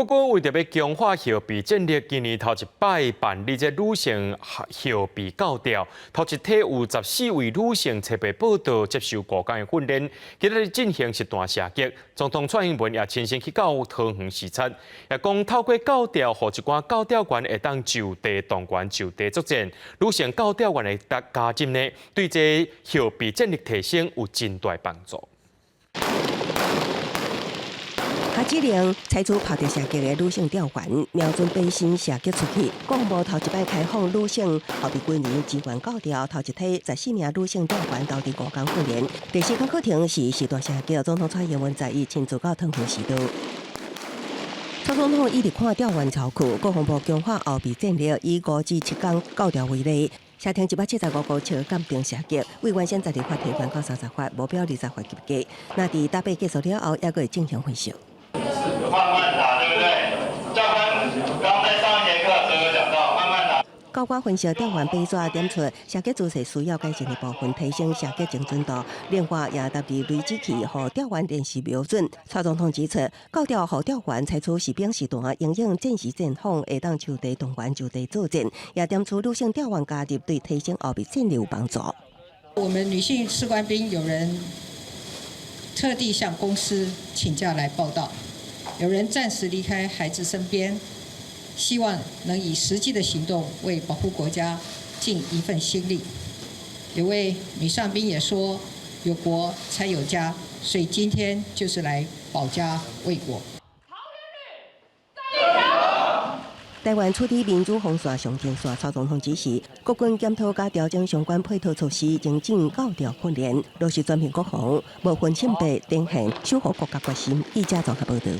國軍為著欲強化後備戰力，今年頭一擺辦理這女性後備教調，頭一梯有14位女性冊被報到接受五工的訓練，今仔日進行實彈射擊。總統蔡英文也親身去到桃園視察，也講透過教調，予一寡教調員會當就地動員、就地作戰。女性教調員的加入呢，對這後備戰力提升有真大幫助。哈指令採取拋擲射擊的女性吊員，瞄準靶心射擊出去。國防部頭一擺開放女性後備軍人支援教調，頭一梯14名女性吊員投入五工訓練。第四工課程是實彈射擊，總統蔡英文在伊親自到桃園指導。蔡總統一直看吊員操課，國防部強化後備戰力，以5至7工教調為例，射程175公尺鑑定射擊，為原先12發提懸到30發，目標20發及格。若佇打靶結束了後，猶閣會進行分析。慢慢打，對不對？教官剛在上一節課時候有講到，慢慢打。教官分析吊員靶紙，點出射擊姿勢需要改進的部分，提升射擊精準度。另外，也搭佇雷擊器，予吊員練習瞄準。蔡總統指出，教調予吊員採取實兵實彈，應用戰時戰況，會當就地動員、就地作戰。也點出女性吊員加入對提升後備戰力有幫助。我們女性士官兵有人特地向公司請假來報到。有人暫時離開孩子身邊，希望能以實際的行動為保護國家盡一份心力。有位女上兵也說：有國才有家，所以今天就是來保家衛國。台灣處佇民主防線上前線，蔡總統指示國軍檢討佮調整相關配套措施，精進教調訓練，落實全面國防，無分性別展現守護國家決心。記者綜合報導。